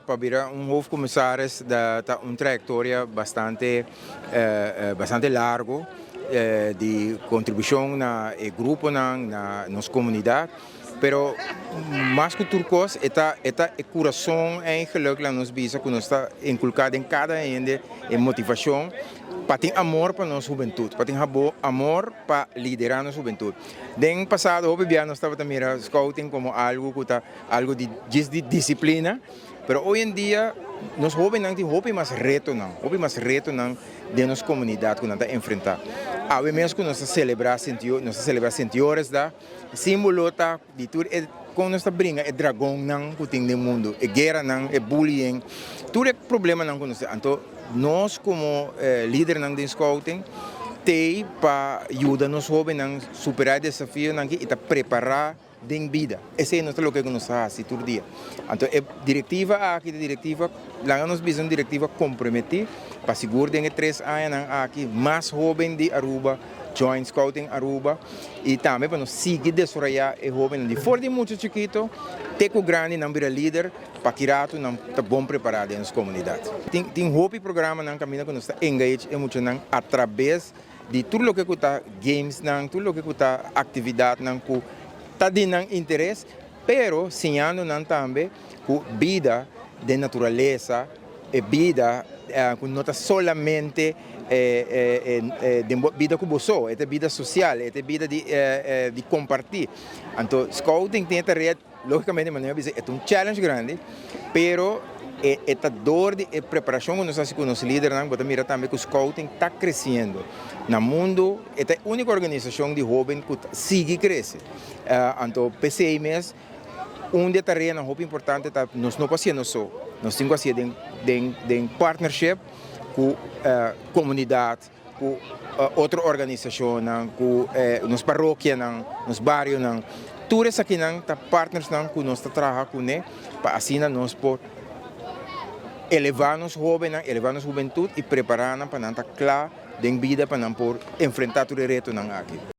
Pa bira un hoofdcommissaris ta un trayectoria bastante largo di contribucion na e gruponan, na nos comunidad. Pero mas cu tur cos, e ta e curason eigenlijk, laga nos bisa, cu nos ta inculca den cada hende e motivacion pa tin amor pa nos hubentud, pa tin amor pa lidera nos hubentud. Den pasado, hopi bia nos tabata mira scouting como algo cu ta algo di disciplina, pero hoy en dia nos hobennan tin hopi mas retonan, hopi mas retonan den nos comunidad cu nan ta enfrenta. Awe mes cu nos ta celebra Sint Joris da simbolo ta di tur e con nos ta bringa e dragonnan cu tin den mundo, e gueranan, e bullying, tur e problemanan cu nos. Anto nos como lidernan den scouting t'ey pa yuda nos hobennan supera e desafionan y ta prepara den bida. Esey no ta loke nos ta haci tur dia. Anto, e directiva aki, e directiva, laga nos bisa, un directiva comprometi pa sigur den 3 aña aki mas hoben di Aruba join Scouting Aruba y tambe pa nos sigui desaroya e hoben di for di mucho chikito te cu grandi nan bira lider pa cu rato nan ta bon prepara den nos comunidad. Tin hopi programanan caminda cu nos ta engage e muchanan a traves di tur loke cu ta games nan, tur loke cu ta actividadnan cu ta di nan interes, pero siñando nan tambe cu bida di naturalesa e bida cu no ta solamente di bida cu bo so, e bida social, e bida di comparti. Anto, scouting tin e tarea, logicamente, manera bisa, e un challenge grandi, pero e ta door di e preparacion cu nos ta haci cu nos lidernan, bo ta mira tambe cu scouting ta creciendo. Na mundo, e ta e unico organisacion di hoben cu ta sigui crece. Anto, p'esey mes, un di e tareanan hopi importante ta nos no por haci so. Nos tin cu haci den partnership cu comunidad, cu otro organisacionnan, cu nos parokianan, nos barionan. Tur esakinan ta partnersnan cu nos ta traha cune, pa asina nos por eleva nos hobennan, eleva nos hubentud y prepara nan pa nan ta cla den bida pa nan por enfrenta tur e retonan aki.